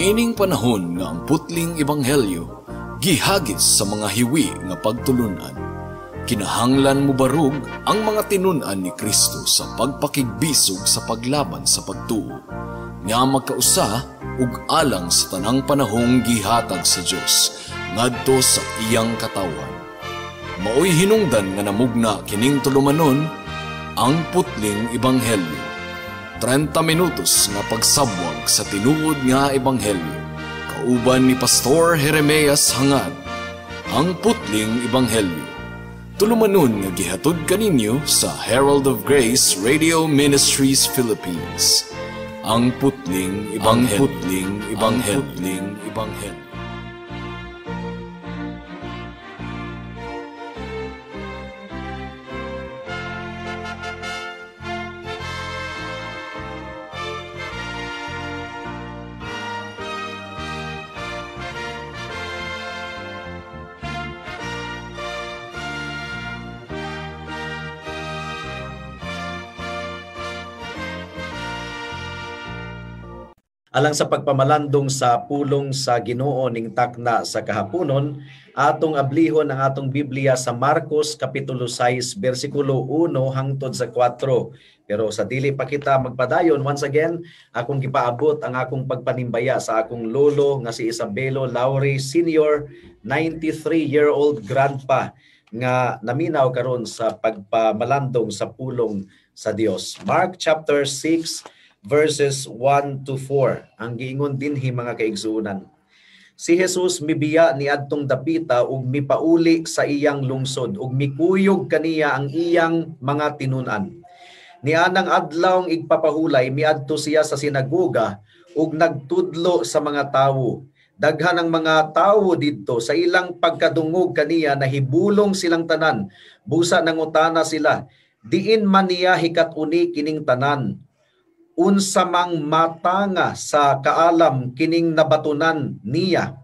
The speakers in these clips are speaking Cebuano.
Niining panahon nga ang putling ebanghelyo gihagis sa mga hiwi nga pagtulunan, kinahanglan mobarug ang mga tinun-an ni Kristo sa pagpakigbisog sa paglaban sa pagtuo, nga magkausa ug alang sa tanang panahong gihatag sa Dios ngadto sa iyang katawhan. Maoy hinungdan nga namugna kining tulumanon, Ang Putling Ebanghelyo. 30 minutos nga pagsabwag sa tinuod nga ebanghelyo. Kauban ni Pastor Jeremias Hangad, Ang Putling Ebanghelyo. Tulumanon nga gihatod kaninyo sa Herald of Grace Radio Ministries Philippines. Ang Putling Ebanghelyo. Ang Putling Ebanghelyo. Putling Ebanghelyo. Alang sa pagpamalandong sa pulong sa Ginoo ning takna sa kahaponon, atong ablihon ang atong Biblia sa Marcos Kapitulo 6, versikulo 1 hangtod sa 4. Pero sa dili pa kita magpadayon, once again, akong gipaabot ang akong pagpanimbaya sa akong lolo nga si Isabelo Lauri Sr., 93-year-old grandpa nga naminaw karon sa pagpamalandong sa pulong sa Dios. Mark chapter 6 verses 1 to 4. Ang giingon dinhi, mga kaigsuonan. Si Jesus mibiya niadtong dapita ug mipauli sa iyang lungsod ug mikuyog kaniya ang iyang mga tinun-an. Nianang adlawng igpapahulay, miadto siya sa sinagoga ug nagtudlo sa mga tawo. Daghan ang mga tawo didto sa ilang pagkadungog kaniya, nahibulong silang tanan. Busa nangutana sila, diin man niya hikat-uni kining tanan? Unsa mang matanga sa kaalam kining nabatunan niya?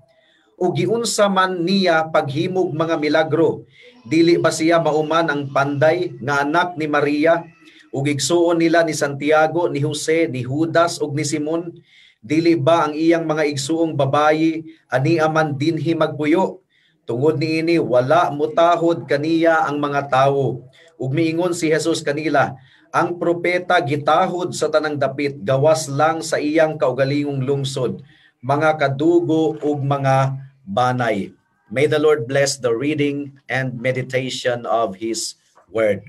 O giunsa man niya paghimog mga milagro? Dili ba siya mauman ang panday nga anak ni Maria? Ug igsuon nila ni Santiago, ni Jose, ni Judas ug ni Simon? Dili ba ang iyang mga igsuong babayi ania man dinhi magpuyo? Tungod niini wala mutahod kaniya ang mga tawo. Ug miingon si Jesus kanila, ang propeta gitahod sa tanang dapit, gawas lang sa iyang kaugalingong lungsod, mga kadugo ug mga banay. May the Lord bless the reading and meditation of His Word.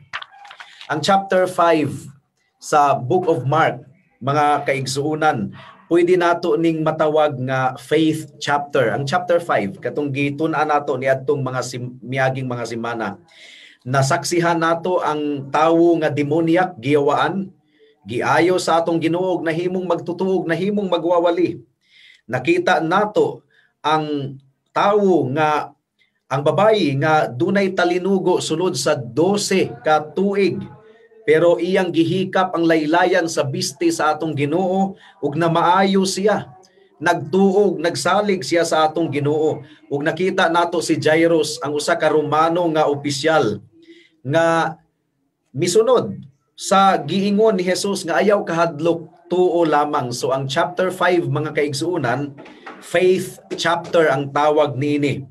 Ang chapter 5 sa Book of Mark, mga kaigsuunan, pwede nato ning matawag nga faith chapter. Ang chapter 5, katong gitun-an nato niadtong mga miaging mga semana. Nasaksihan nato ang tawo nga demoniak giyawaan, giayo sa atong Ginoo og nahimong magtutuog, nahimong magwawali. Nakita nato ang tawo nga ang babayi nga dunay talinugo sulod sa 12 ka tuig, pero iyang gihikap ang laylayan sa biste sa atong Ginoo ug namaayo siya. Nagtuog, nagsalig siya sa atong Ginoo. Ug nakita nato si Jairus, ang usa ka Romano nga opisyal nga misunod sa giingon ni Jesus nga ayaw kahadlok, tuo lamang. So ang chapter 5, mga kaigsuonan, faith chapter ang tawag niini.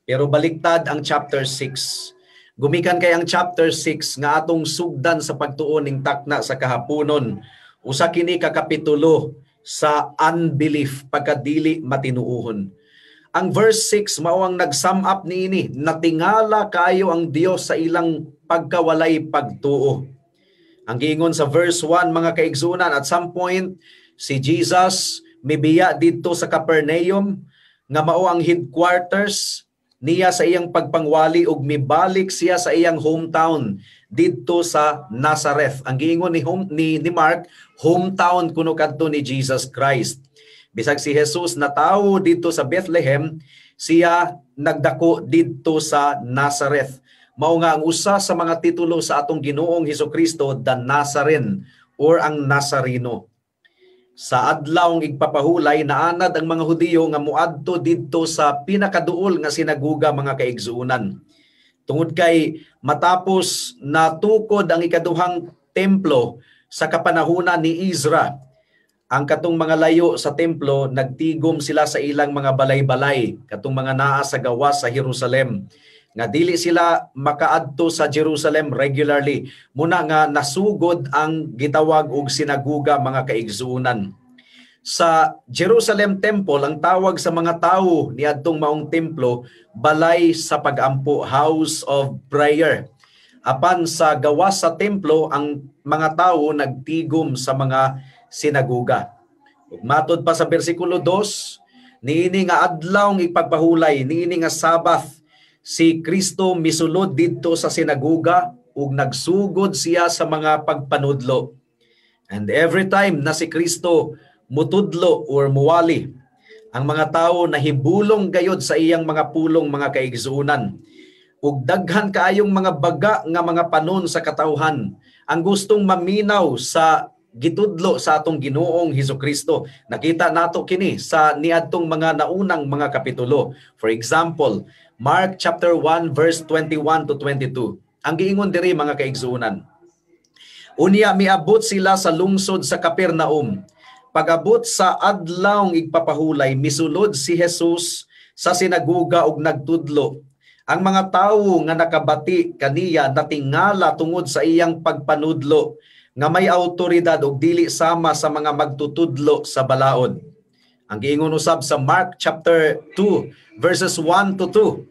Pero baliktad ang chapter 6. Gumikan kay ang chapter 6 nga atong sugdan sa pagtuon ning takna sa kahaponon. Usa kini ka kapitulo sa unbelief, pagkadili matinuohon. Ang verse 6 mao ang nag-sum up niini, natingala kaayo ang Dios sa ilang pagkawalay pagtuo. Ang giingon sa verse 1, mga kaigsuonan, at some point si Jesus mibiya didto sa Capernaum nga mao ang headquarters niya sa iyang pagpangwali ug mibalik siya sa iyang hometown didto sa Nazareth. Ang giingon ni Mark, hometown kuno kadto ni Jesus Christ. Bisag si Jesus natawo didto sa Bethlehem, siya nagdako didto sa Nazareth. Mao nga ang usa sa mga titulo sa atong Ginoong Hesukristo, the Nazarene or ang Nazareno. Sa adlawng igpapahulay, naanad ang mga Hudiyo nga muadto didto sa pinakaduol nga sinaguga, mga kaigsuonan. Tungod kay matapos natukod ang ikaduhang templo sa kapanahunan ni Ezra, Ang katong mga layo sa templo, nagtigom sila sa ilang mga balay-balay, katong mga naa sa gawas sa Jerusalem, nga dili sila makaadto sa Jerusalem regularly. Muna nga nasugod ang gitawag og sinaguga, mga kaigsuonan. Sa Jerusalem Temple, ang tawag sa mga tawo niadtong maong templo, balay sa pagampo, house of prayer. Apan sa gawas sa templo, ang mga tawo nagtigom sa mga sinaguga. Ug matod pa sa bersikulo 2, niini nga adlaw ng ipagpahulay, niini nga Sabbath, si Kristo misulod didto sa sinaguga ug nagsugod siya sa mga pagpanudlo. And every time na si Kristo mutudlo or muwali, ang mga tao nahibulong gayod sa iyang mga pulong, mga kaigsuonan. Ug daghan kaayong mga baga nga mga panon sa katawhan ang gustong maminaw sa gitudlo sa atong Ginoong Hesus Kristo. Nakita nato kini sa niadtong mga naunang mga kapitulo. For example, Mark chapter 1 verse 21 to 22. Ang giingon diri, mga kaigsuonan: "Unya miabot sila sa lungsod sa Capernaum. Pagabot sa adlawng igpapahulay, misulod si Jesus sa sinaguga ug nagtudlo. Ang mga tawo nga nakabati kaniya natingala tungod sa iyang pagpanudlo nga may autoridad ug dili sama sa mga magtutudlo sa balaod." Ang giingon usab sa Mark chapter 2 verses 1 to 2: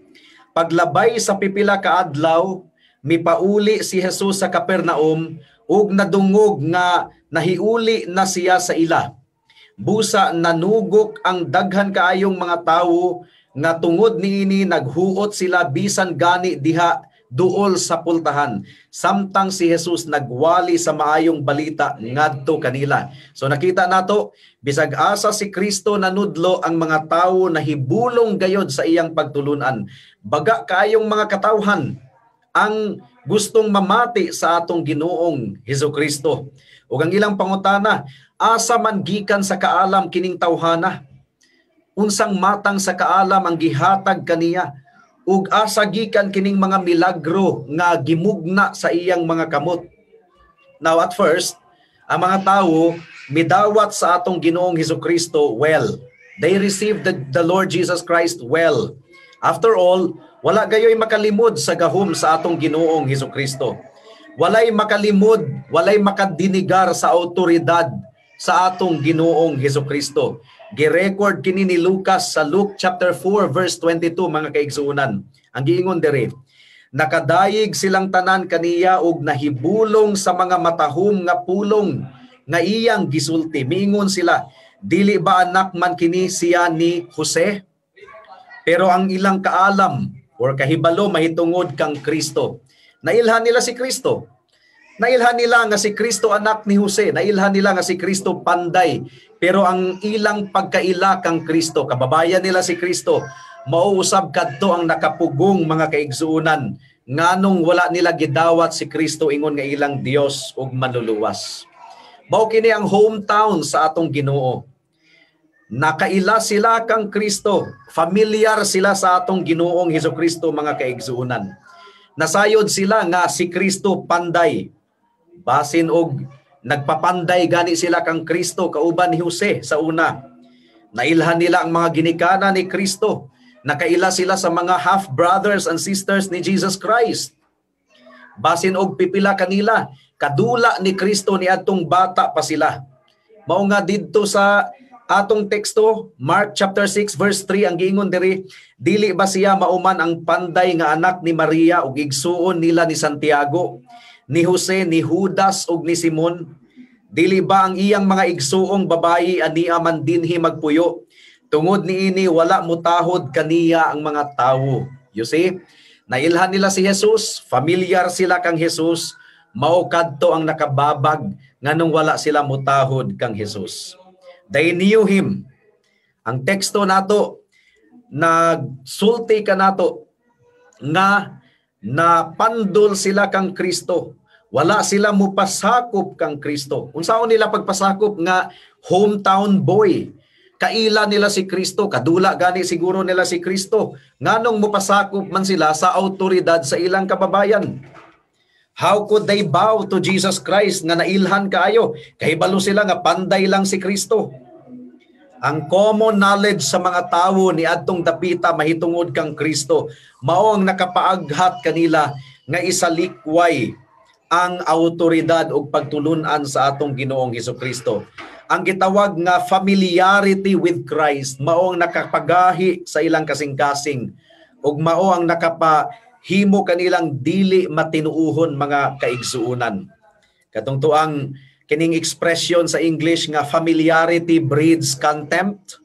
"Paglabay sa pipila ka adlaw, mipauli si Jesus sa Capernaum ug nadungog nga nahiuli na siya sa ila. Busa nanugok ang daghan kaayong mga tawo nga tungod niini naghuot sila bisan gani diha duol sa pultahan, samtang si Jesus nagwali sa maayong balita ngadto kanila." So nakita nato, bisag asa si Kristo nanudlo, ang mga tawo nahibulong gayod sa iyang pagtulunan. Baga kaayong mga katawhan ang gustong mamati sa atong Ginoong Hesus Kristo. Ug ang ilang pangutana, "Asa man gikan sa kaalam kining tawhana? Unsang matang sa kaalam ang gihatag kaniya? Ug asa gikan kining mga milagro nga gimugna sa iyang mga kamot?" Now at first, ang mga tawo midawat sa atong Ginoong Hesus Kristo well. They received the Lord Jesus Christ well. After all, wala gayoy makalimod sa gahom sa atong Ginoong Hesus Kristo. Walay makalimod, walay makadinigar sa autoridad sa atong Ginoong Hesus Kristo. Girecord kini ni Lucas sa Luke chapter 4 verse 22, mga kaigsuonan. Ang giingon diri, "Nakadayeg silang tanan kaniya ug nahibulong sa mga matahom nga pulong nga iyang gisulti. Miingon sila, 'Dili ba anak man kini siya ni Jose?'" Pero ang ilang kaalam or kahibalo mahitungod kang Kristo. Nailhan nila si Kristo. Nailhan nila nga si Kristo anak ni Jose. Nailhan nila nga si Kristo panday. Pero ang ilang pagkaila kang Kristo, kababayan nila si Kristo, mauusab kadto ang nakapugong, mga kaigsuonan, nganong wala nila gidawat si Kristo ingon nga ilang Dios ug manluluwas. Mao kini ang hometown sa atong Ginoo. Nakaila sila kang Kristo. Familiar sila sa atong Ginoong Hesus Kristo, mga kaigsuonan. Nasayod sila nga si Kristo panday. Basin og nagpapanday gani sila kang Kristo kauban ni Jose sa una. Nailhan nila ang mga ginikanan ni Kristo. Nakaila sila sa mga half brothers and sisters ni Jesus Christ. Basin og pipila kanila, kadula ni Kristo niadtong bata pa sila. Mao nga didto sa atong teksto, Mark chapter 6 verse 3, ang giingon diri, "Dili ba siya mauman ang panday nga anak ni Maria ug igsuon nila ni Santiago, ni Jose, ni Judas ug ni Simon? Dili ba ang iyang mga igsuong babayi ania man dinhi magpuyo? Tungod niini wala mutahod kaniya ang mga tawo." You see? Nailhan nila si Jesus, familiar sila kang Jesus, mao kadto ang nakababag nganong wala sila mutahod kang Jesus. They knew him. Ang teksto nato nagsulti kanato nga napandol sila kang Kristo. Wala sila mupasakop kang Kristo. Unsaon nila pagpasakop nga hometown boy? Kaila nila si Kristo, kadula gani siguro nila si Kristo. Nganong mupasakop man sila sa autoridad sa ilang kababayan? How could they bow to Jesus Christ nga nailhan kaayo? Kahibalo sila nga panday lang si Kristo. Ang common knowledge sa mga tawo ni adtong dapita mahitungod kang Kristo mao ang nakapaaghat kanila nga isalikway ang autoridad ug pagtulunan sa atong Ginoong Hesukristo. Ang gitawag nga familiarity with Christ mao ang nakapagahi sa ilang kasing-kasing ug mao ang nakapahimo kanilang dili matinuuhon, mga kaigsuonan. Katong tuang kining expression sa English nga "familiarity breeds contempt."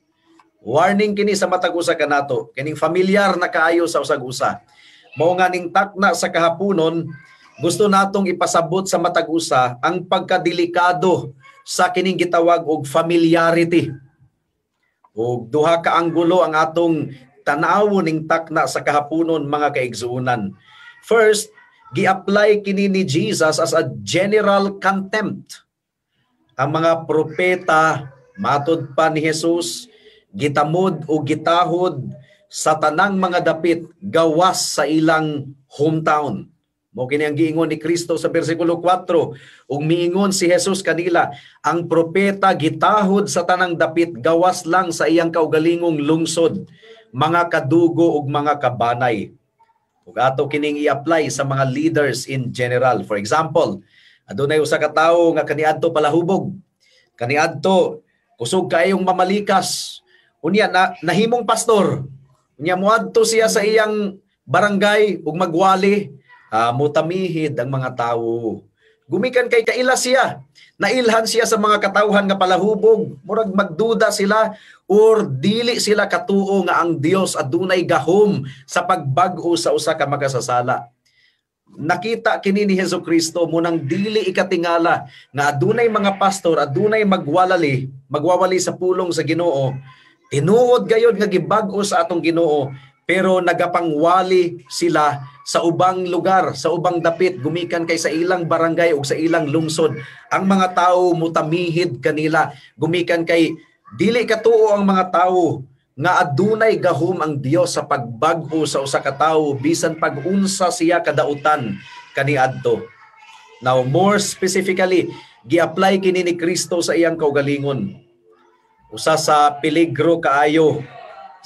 Warning kini sa matag usa kanato, kining familiar na kaayo sa usag usa. Mao nga ning takna sa kahaponon, gusto natong ipasabot sa matag usa ang pagkadelikado sa kining gitawag og familiarity. Og duha ka anggulo ang atong tan-awon ning takna sa kahaponon, mga kaigsuonan. First, gi-apply kini ni Jesus as a general contempt. Ang mga propeta, matod pa ni Jesus, gitamod o gitahod sa tanang mga dapit gawas sa ilang hometown. Mao kini ang giingon ni Kristo sa bersikulo 4. Ug miingon si Jesus kanila, "Ang propeta gitahod sa tanang dapit gawas lang sa iyang kaugalingong lungsod, mga kadugo ug mga kabanay." Ug ato kining i-apply sa mga leaders in general. For example, adunay usa ka tawo nga kaniadto palahubog. Kaniadto kusog kaayong mamalikas. Unya na nahimong pastor. Unya moadto siya sa iyang barangay ug magwali, mutamihid ang mga tawo. Gumikan kay kaila siya. Nailhan siya sa mga katawhan nga palahubog. Murag magduda sila or dili sila katuo nga ang Dios adunay gahom sa pagbag-o sa usa ka makasasala. Nakita kini ni Hesus Kristo, munang dili ikatingala nga adunay mga pastor, adunay magwalali, magwawali sa pulong sa Ginoo. Tinuod gayod nga gibag-o sa atong Ginoo, pero nagapangwali sila sa ubang lugar, sa ubang dapit, gumikan kay sa ilang barangay ug sa ilang lungsod. Ang mga tao mutamihid kanila, gumikan kay dili katuo ang mga tao nga adunay gahom ang Dios sa pagbag-o sa usa ka tawo bisan pag-unsa siya kadautan kaniadto. Now, more specifically, gi-apply kini ni Kristo sa iyang kaugalingon. Usa sa peligro kaayo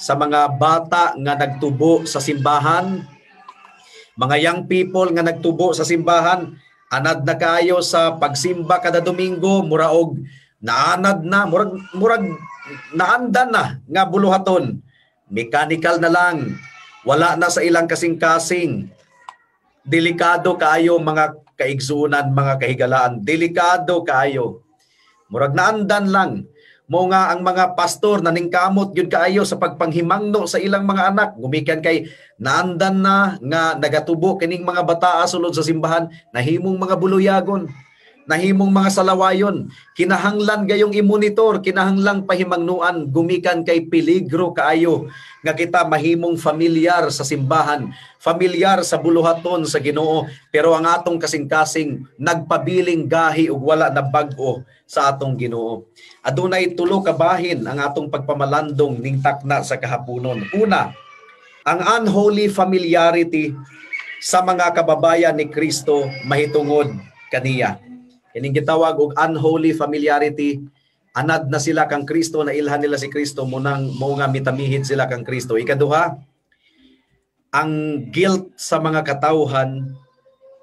sa mga bata nga nagtubo sa simbahan, mga young people nga nagtubo sa simbahan, anad na kaayo sa pagsimba kada Domingo, muraog naanad na, murag naandan na nga buluhaton. Mechanical na lang. Wala na sa ilang kasing-kasing. Delikado kaayo, mga kaigsuonan, mga kahigalaan. Delikado kaayo. Murag naandan lang. Mao nga ang mga pastor naningkamot gyud kaayo sa pagpanghimangno sa ilang mga anak gumikan kay naandan na nga nagatubo kining mga bataa sulod sa simbahan, nahimong mga buluyagon, nahimong mga salawayon. Kinahanglan gayong i-monitor, kinahanglang pahimangnuan gumikan kay peligro kaayo nga kita mahimong familiar sa simbahan, familiar sa buluhaton sa Ginoo, pero ang atong kasing-kasing nagpabiling gahi ug wala na bag-o sa atong Ginoo. Adunay tulo ka bahin ang atong pagpamalandong ning takna sa kahaponon. Una, ang unholy familiarity sa mga kababayan ni Kristo mahitungod kaniya. Kining gitawag og unholy familiarity, anad na sila kang Kristo, nailhan nila si Kristo, munang mao nga mitamihid sila kang Kristo. Ikaduha, ang guilt sa mga katawhan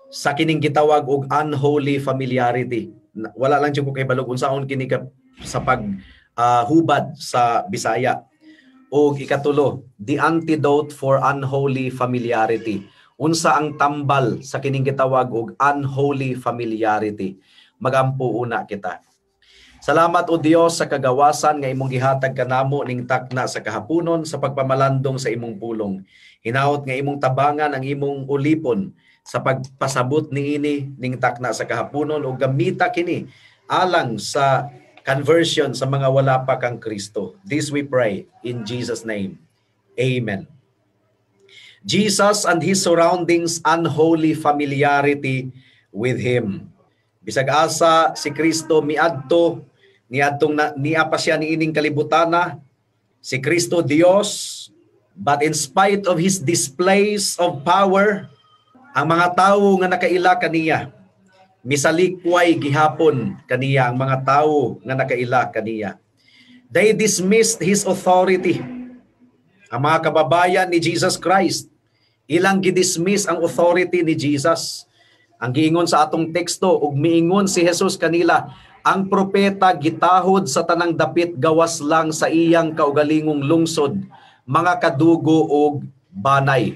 sa kining gitawag og unholy familiarity. Wala lang jud ko kahibalo kung unsaon kini sa pag hubad sa Bisaya. Og ikatulo, the antidote for unholy familiarity. Unsa ang tambal sa kining gitawag og unholy familiarity? Magampo una kita. Salamat, O Dios, sa kagawasan nga imong gihatag kanamo ning takna sa kahaponon sa pagpamalandong sa imong pulong. Hinaot nga imong tabangan ang imong ulipon sa pagpasabot niini ning takna sa kahaponon ug gamita kini alang sa conversion sa mga wala pa kang Kristo. This we pray in Jesus' name. Amen. Jesus and his surroundings' unholy familiarity with him. Bisag asa si Kristo miadto niadtong na, niya pa siya niining kalibutana, si Kristo Dios, but in spite of his displays of power, Ang mga tawo nga nakaila kaniya, misalikway gihapon kaniya ang mga tawo nga nakaila kaniya. They dismissed his authority. Ang mga kababayan ni Jesus Christ, ilang gidismiss ang authority ni Jesus. Ang giingon sa atong teksto, ug miingon si Jesus kanila, "Ang propeta gitahod sa tanang dapit gawas lang sa iyang kaugalingong lungsod, mga kadugo ug banay."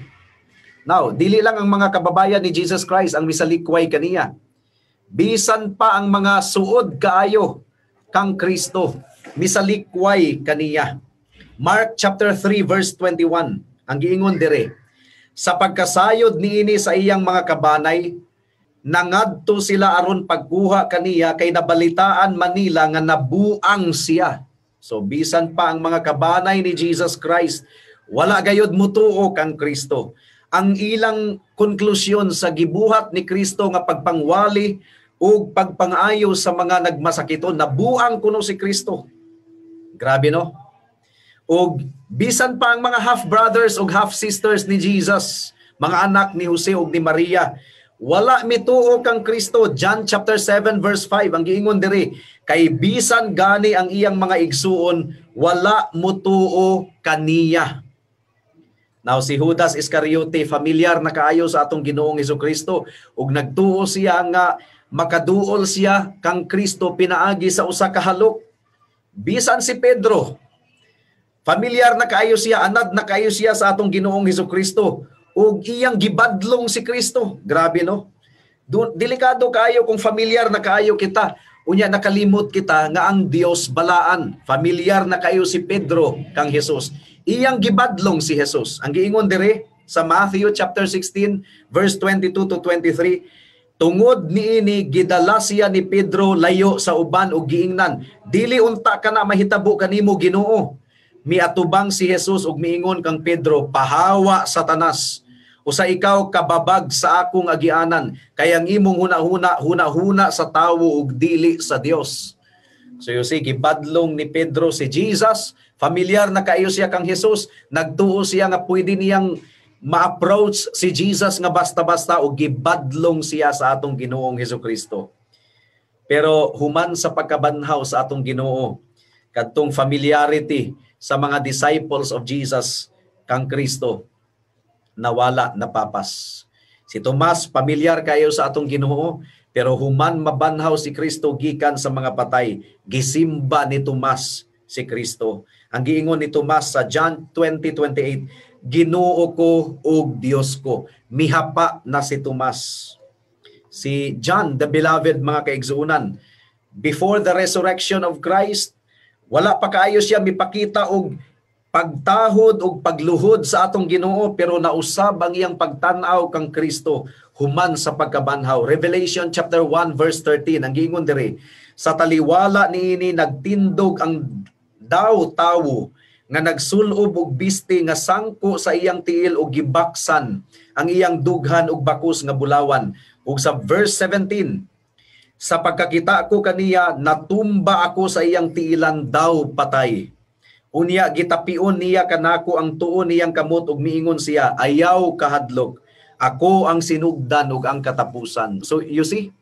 Now, dili lang ang mga kababayan ni Jesus Christ ang misalikway kaniya. Bisan pa ang mga suod kaayo kang Kristo misalikway kaniya. Mark chapter 3 verse 21, ang giingon dire, "Sa pagkasayod niini sa iyang mga kabanay, nangadto sila aron pagkuha kaniya kay nabalitaan man nila nga nabuang siya." So bisan pa ang mga kabanay ni Jesus Christ, wala gayod mutuo kang Kristo. Ang ilang konklusyon sa gibuhat ni Kristo nga pagpangwali ug pagpangayo sa mga nagmasakiton, nabuang kuno si Kristo. Grabe, no? Og bisan pa ang mga half brothers ug half sisters ni Jesus, mga anak ni Jose ug ni Maria, wala mituo kang Kristo. John chapter 7 verse 5, ang giingon diri, "Kay bisan gani ang iyang mga igsuon wala mutuo kaniya." Now, si Judas Iscariote, familiar na kaayo sa atong Ginoong Kristo ug nagtuo siya nga makaduol siya kang Kristo pinaagi sa usa ka halok. Bisan si Pedro, familiar na kaayo siya, anad na kaayo siya sa atong Ginoong Kristo ug iyang gibadlong si Kristo. Grabe, no? Delikado kaayo kung familiar na kaayo kita, unya nakalimot kita nga ang Dios balaan. Familiar na kaayo si Pedro kang Jesus. Iyang gibadlong si Jesus. Ang giingon dire sa Matthew chapter 16 verse 22 to 23, "Tungod niini gidala siya ni Pedro layo sa uban ug giingnan, 'Dili unta kana mahitabo kanimo, Ginoo.' Miatubang si Jesus ug miingon kang Pedro, 'Pahawa, Satanas. Usa ikaw kababag sa akong agianan, kay ang imong hunahuna hunahuna sa tawo ug dili sa Dios.'" So you see, gibadlong ni Pedro si Jesus, familiar na kaayo siya kang Jesus, nagtuo siya nga pwede niyang ma-approach si Jesus nga basta-basta ug gibadlong siya sa atong Ginoong Hesus Kristo. Pero human sa pagkabanhaw sa atong Ginoo, kadtong familiarity sa mga disciples of Jesus kang Kristo nawala, napapas. Si Tomas, pamilyar kayo sa atong Ginoo, pero human mabanhaw si Kristo gikan sa mga patay, gisimba ni Tomas si Kristo. Ang giingon ni Tomas sa John 20:28, "Ginoo ko ug Dios ko." Mihapa na si Tomas. Si John the Beloved, mga kaigsuonan, before the resurrection of Christ, wala pa kaayo siya mipakita og pagtahod og pagluhod sa atong Ginoo, pero nausab ang iyang pagtan-aw kang Kristo human sa pagkabanhaw. Revelation chapter 1 verse 13, ang giingon diri, "Sa taliwala niini nagtindog ang daw tawo nga nagsulob og biste nga sangko sa iyang tiil og gibaksan ang iyang dughan og bakus nga bulawan." Ug sa verse 17, "Sa pagkakita ko kaniya, natumba ako sa iyang tiilan daw patay. Unya gitapion niya kanako ang tuo niyang kamot ug miingon siya, 'Ayaw kahadlok. Ako ang sinugdan ug ang katapusan.'" So you see,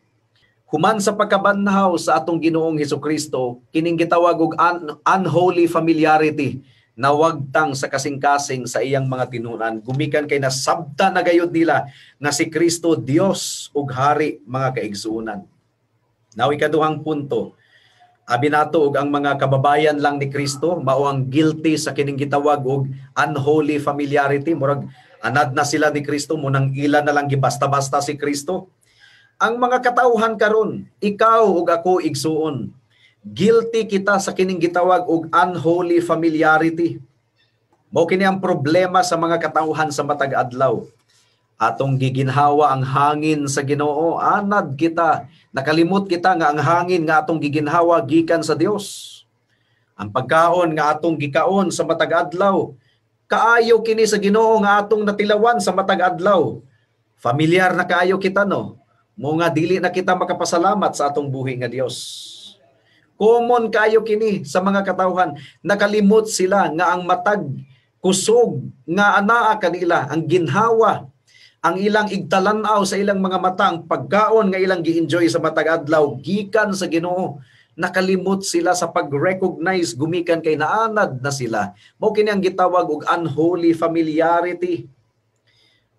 human sa pagkabanhaw sa atong Ginoong Hesukristo, kining gitawag og unholy familiarity nawagtang sa kasing-kasing sa iyang mga tinunan, gumikan kay nasabta na gayud nila nga si Kristo Dios ug hari, mga kaigsuonan. Now, ikaduhang punto, abi nato og ang mga kababayan lang ni Kristo mao ang guilty sa kining gitawag og unholy familiarity, murag anad na sila ni Kristo, munang ila na lang gibasta-basta si Kristo. Ang mga katawhan karon, ikaw ug ako, igsuon, guilty kita sa kining gitawag og unholy familiarity. Mao kini ang problema sa mga katawhan sa matag adlaw. Atong giginhawa ang hangin sa Ginoo, anad kita, nakalimot kita nga ang hangin nga atong giginhawa gikan sa Dios. Ang pagkaon nga atong gikaon sa matag adlaw, kaayo kini sa Ginoo nga atong natilawan sa matag adlaw. Familiar na kaayo kita, no? Mo nga dili na kita makapasalamat sa atong buhi nga Dios. Common kaayo kini sa mga katawhan. Nakalimot sila nga ang matag kusog nga anaa kanila, ang ginhawa, Ang ilang igtalan-aw sa ilang mga mata, ang pagkaon nga ilang gi-enjoy sa matag adlaw gikan sa Ginoo. Nakalimot sila sa pag-recognize gumikan kay naanad na sila. Mao kini ang gitawag og unholy familiarity.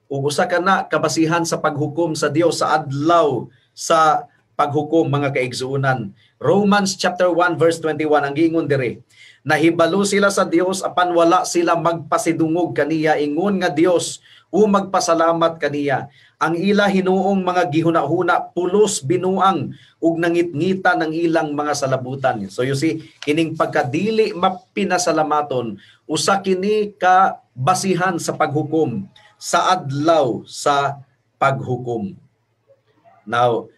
Ug usa ka na kabasihan sa paghukom sa Dios sa adlaw sa paghukom, mga kaigsuonan. Romans chapter 1 verse 21 ang giingon diri. Nahibalo sila sa Dios apan wala sila magpasidungog kaniya ingon nga Dios o magpasalamat kaniya. Ang ila hinuong mga gihuna-huna pulos binuang ug nangitngita ng ilang mga salabutan. So you see, kining pagkadili mapinasalamaton, usa kini ka basihan sa paghukom sa adlaw sa paghukom. Now,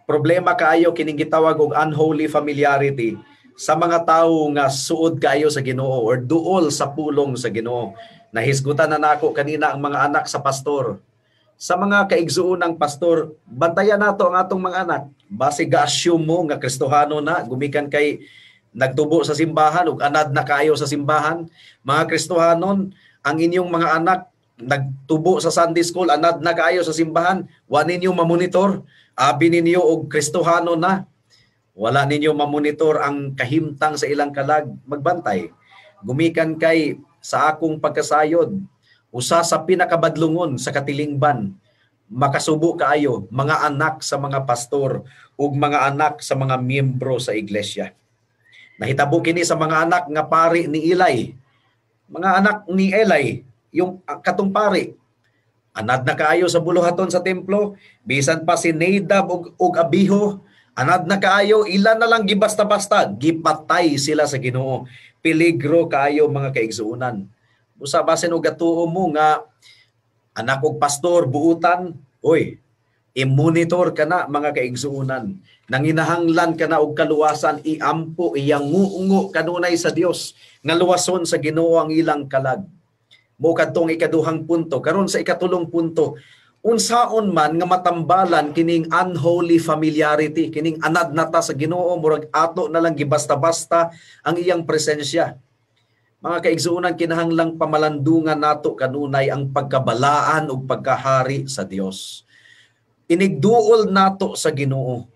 problema kaayo kining gitawag og unholy familiarity sa mga tawo nga suod kaayo sa Ginoo or duol sa pulong sa Ginoo. Nahisgutan na nako kanina ang mga anak sa pastor. Sa mga kaigsuonang pastor, bantayan nato ang atong mga anak. Basi ga-assume mo nga Kristohano na, gumikan kay nagtubo sa simbahan ug anad na kaayo sa simbahan. Mga Kristohanon, ang inyong mga anak nagtubo sa Sunday school, anad na kaayo sa simbahan, wa ninyo mamonitor, abi ninyo og Kristohano na. Wala ninyo mamonitor ang kahimtang sa ilang kalag, magbantay. Gumikan kay sa akong pagkasayod, usa sa pinakabadlungon sa katilingban, makasubo kaayo mga anak sa mga pastor ug mga anak sa mga miyembro sa iglesia. Nahitabo kini sa mga anak nga pari ni Eli. Mga anak ni Eli, yung katong pari, anad na kaayo sa buluhaton sa templo, bisan pa si Nadab ug Abihu, anad na kaayo, ilan na lang gibasta-basta, gipatay sila sa Ginoo. Peligro kaayo, mga kaigsuonan. Usa basin og gatuo mo nga anak og pastor buutan, oy, i-monitor ka na, mga kaigsuonan. Nanginahanglan ka na og kaluwasan, iampo, iyangungo kanunay sa Dios nga luwason sa Ginoo ang ilang kalag. Mo kadtong ikaduhang punto. Karon sa ikatulong punto, unsaon man nga matambalan kining unholy familiarity, kining anad nata sa Ginoo, murag ato na lang gibasta-basta ang iyang presensya. Mga kaigsuonan, kinahanglang pamalandungan nato kanunay ang pagkabalaan ug pagkahari sa Dios. Inigduol nato sa Ginoo.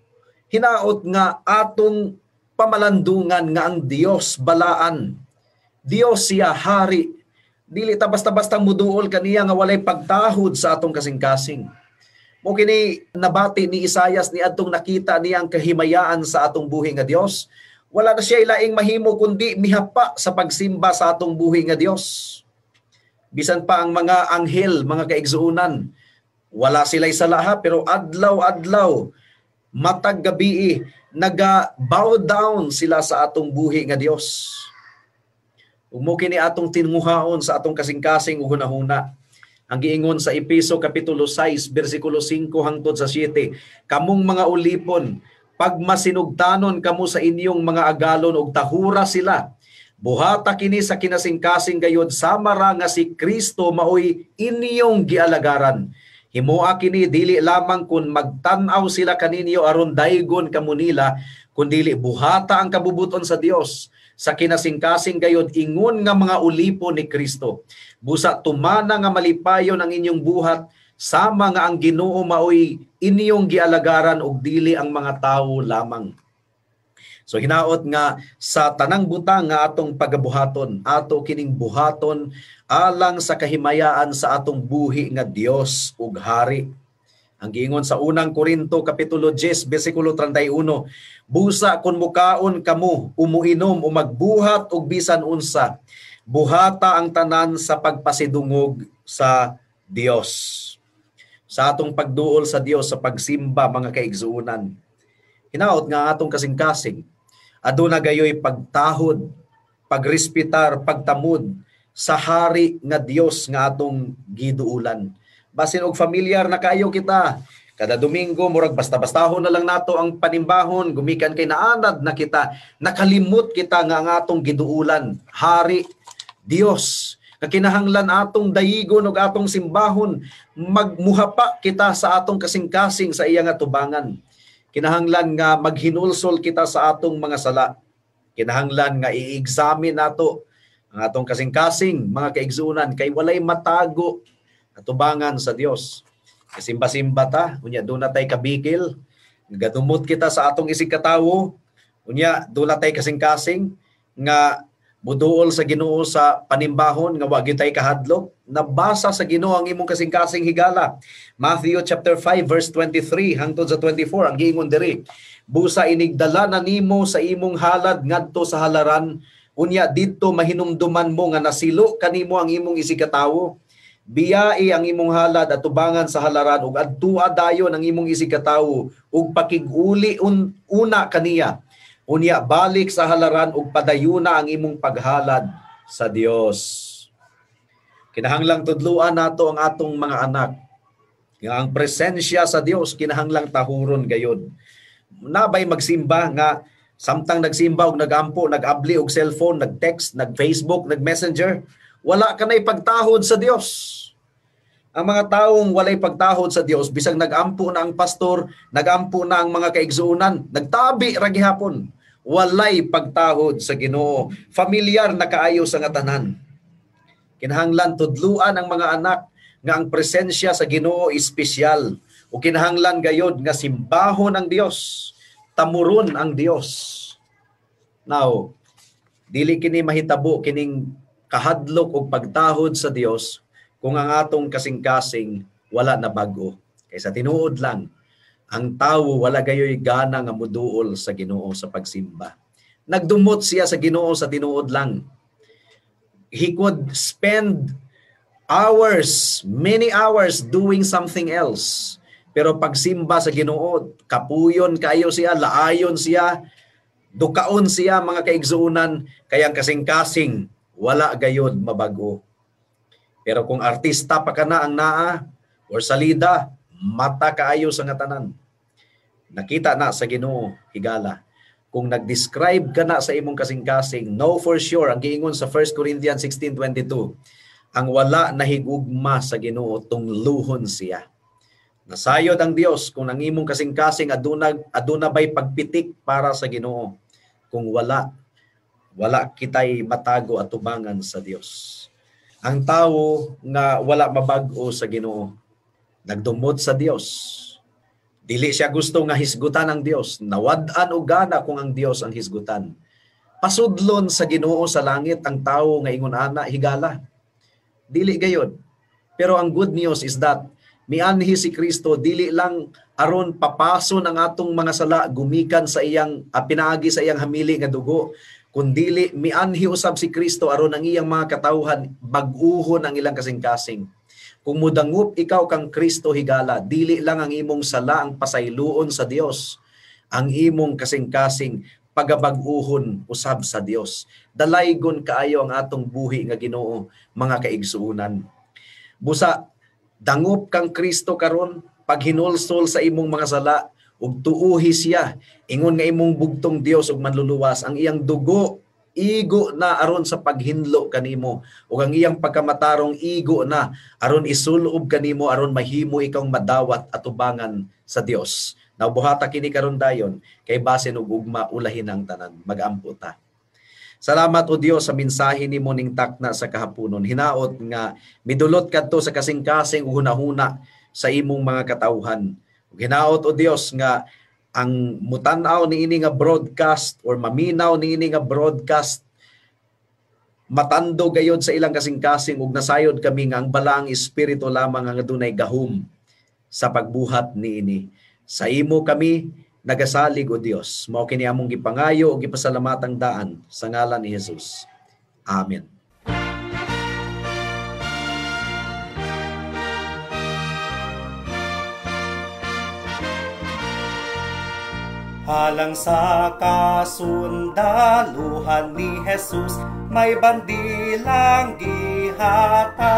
Hinaot nga atong pamalandungan nga ang Dios balaan. Dios siya hari. Dili ta basta-basta muduol kaniya nga walay pagtahod sa atong kasing-kasing. Mo kini nabati ni Isayas ni adtong nakita niya ang kahimayaan sa atong buhi nga Dios. Wala na siya ilaing mahimo kundi mihapa sa pagsimba sa atong buhi nga Dios. Bisan pa ang mga anghel, mga kaigsuonan, wala sila'y salaha pero adlaw-adlaw, matag gabii, naga-bow down sila sa atong buhi nga Dios. Ug mo kini atong tinguhaon sa atong kasing-kasing ug hunahuna. Ang giingon sa Epeso kapitulo 6 bersikulo 5 hangtod sa 7, kamong mga ulipon, pagmasinugtanon kamo sa inyong mga agalon ug tahura sila. Buhata kini sa kinasingkasing gayod sama ra nga si Kristo maoy inyong gialagaran. Himoa kini dili lamang kun magtan-aw sila kaninyo aron daygon kamo nila, kundili buhata ang kabubuton sa Dios sa kinasingkasing gayod ingon nga mga ulipon ni Kristo. Busa tumana nga malipayon ang inyong buhat sama nga ang Ginoo maoy inyong gialagaran ug dili ang mga tawo lamang. So hinaot nga sa tanang butang nga atong pagabuhaton, ato kining buhaton alang sa kahimayaan sa atong buhi nga Dios ug hari. Ang giingon sa unang Korinto kapitulo 10 bersikulo 31, busa kun mukaon kamo, umuinom o magbuhat og bisan unsa, buhata ang tanan sa pagpasidungog sa Dios. Sa atong pagduol sa Dios sa pagsimba, mga kaigsuonan, hinaot nga atong kasing-kasing aduna gayoy pagtahod, pagrespetar, pagtamod sa hari nga Dios nga atong giduulan. Basin og familiar na kaayo kita. Kada Domingo murag basta-bastahon na lang nato ang panimbahon, gumikan kay naanad na kita, nakalimot kita nga ang atong giduulan, hari Dios. Nga kinahanglan atong dayigon ug atong simbahon, magmuhapa kita sa atong kasing-kasing sa iyang atubangan. Kinahanglan nga maghinulsol kita sa atong mga sala. Kinahanglan nga i-examine nato ang atong kasing-kasing, mga kaigsuonan, kay walay matago atubangan sa Dios. Kasimba-simba ta, unya doon na tay kabikil, gadumot kita sa atong isig katawo, unya doon na tay kasing-kasing nga muduol sa Ginoo sa panimbahon nga wa gyud tay kahadlok. Nabasa sa Ginoo ang imong kasing-kasing, higala. Matthew chapter 5 verse 23 hangtod sa 24 ang giingon diri. Busa inigdala na nimo sa imong halad ngadto sa halaran, unya didto mahinumduman mo nga nasilo kanimo ang imong isig katawo. Biyai ang imong halad atubangan sa halaran ug adtua dayon ang imong isig katawo ug pakig-uli una kaniya. Unya balik sa halaran ug padayuna ang imong paghalad sa Dios. Kinahanglang tudluan nato ang atong mga anak nga ang presensya sa Dios kinahanglang tahuron gayod. Nabay magsimba nga samtang nagsimba og nagampo, nag-abli og cellphone, nag-text, nag-Facebook, nag-Messenger, wala ka na'y pagtahod sa Dios. Ang mga taong walay pagtahod sa Dios, bisag nagampo na ang pastor, nagampo na ang mga kaigsuonan, nagtabi ra gihapon, walay pagtahod sa Ginoo. Familiar na kaayo sa nga tanan. Kinahanglan tudluan ang mga anak nga ang presensya sa Ginoo espesyal. O kinahanglan gayod nga simbahon ang Dios, tamuron ang Dios. Now, dili kini mahitabo kining kahadlok og pagtahod sa Dios kung ang atong kasing-kasing wala na bag-o. Kaysa tinuod lang, ang tawo wala gayoy gana nga muduol sa Ginoo sa pagsimba. Nagdumot siya sa Ginoo sa tinuod lang. He could spend hours, many hours doing something else. Pero pagsimba sa Ginoo, kapuyon kayo siya, laayon siya, dukaon siya mga kaigsuonan, kaya ang kasing-kasing wala gayod mabago. Pero kung artista pa kana ang naa or salida, mata kaayo sa nga tanan. Nakita na sa Ginoo, higala. Kung nag-describe ka na sa imong kasing-kasing, know for sure, ang giingon sa 1 Corinthians 16:22, ang wala nahigugma sa Ginoo tungluhon siya. Nasayod ang Dios kung ang imong kasing-kasing aduna bay pagpitik para sa Ginoo. Kung wala, wala kitay matago at tubangan sa Dios. Ang tawo nga wala mabag-o sa Ginoo, nagdumot sa Dios. Dili siya gusto nga hisgutan ang Dios. Nawad-an og gana kung ang Dios ang hisgutan. Pasudlon sa Ginoo sa langit ang tawo nga ingon ana, higala. Dili gayod. Pero ang good news is that mianhi si Kristo dili lang aron papason ang atong mga sala gumikan sa iyang pinaagi sa iyang hamili nga dugo, kundili mianhi usab si Kristo aron ang iyang mga katawhan bag-uhon ang ilang kasing-kasing. Kung mudangup ikaw kang Kristo, higala, dili lang ang imong sala ang pasayloon sa Dios, ang imong kasing-kasing pagabag-uhon usab sa Dios. Dalaygon kaayo ang atong buhi nga Ginoo, mga kaigsuonan. Busa dangup kang Kristo karon paghinulsol sa imong mga sala ug tuuhi siya ingon nga imong bugtong Dios ug manluluwas. Ang iyang dugo igo na aron sa paghinlo kanimo, ug ang iyang pagkamatarong igo na aron isulob kanimo aron mahimo ikaw madawat atubangan sa Dios. Nabuhata kini karon dayon kay basin og ugma ulahin ang tanan. Magampo ta. Salamat o Dios sa mensahe nimo ning takna sa kahaponon. Hinaot nga midulot kadto sa kasing-kasing ug hunahuna sa imong mga katawhan. Ug hinaot o Dios nga ang mutan-aw niini nga broadcast or maminaw niini nga broadcast matando gayod sa ilang kasing-kasing ug nasayod kami nga ang balaang espiritu lamang ang adunay gahom sa pagbuhat niini. Sa imo kami nagasalig o Dios. Mao kini among gipangayo ug gipasalamatang daan sa ngalan ni Jesus. Amen. Alang sa kasundaluhan ni Jesus, may bandilang gihatag.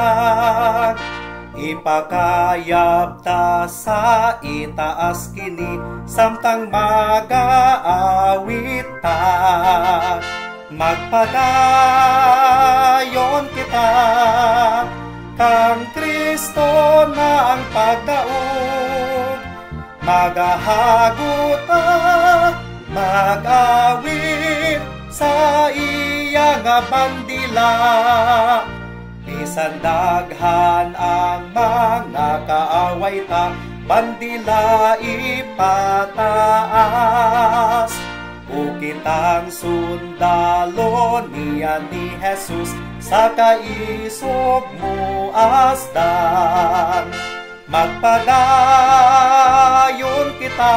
Ipakayab ta sa itaas kini, samtang magaawit ta. Magpadayon kita, kang Kristo na ang pagdaog. Magahaguta, mag-awit sa iya nga bandila. Bisan daghan ang mga kaaway ta, bandila ipataas. O kitang sundalo niya ni Jesus, sa kaisog mo asdan. Magpadayon kita,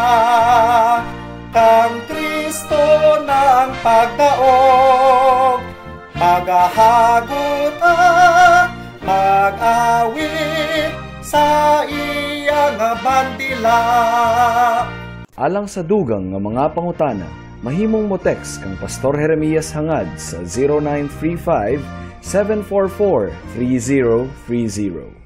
kang Kristo na ang pagdaog. Magahagot mag-awit sa iya nga bandila. Alang sa dugang nga mga pangutana, mahimong mo text kang Pastor Jeremias Hangad sa 0935 744 3030.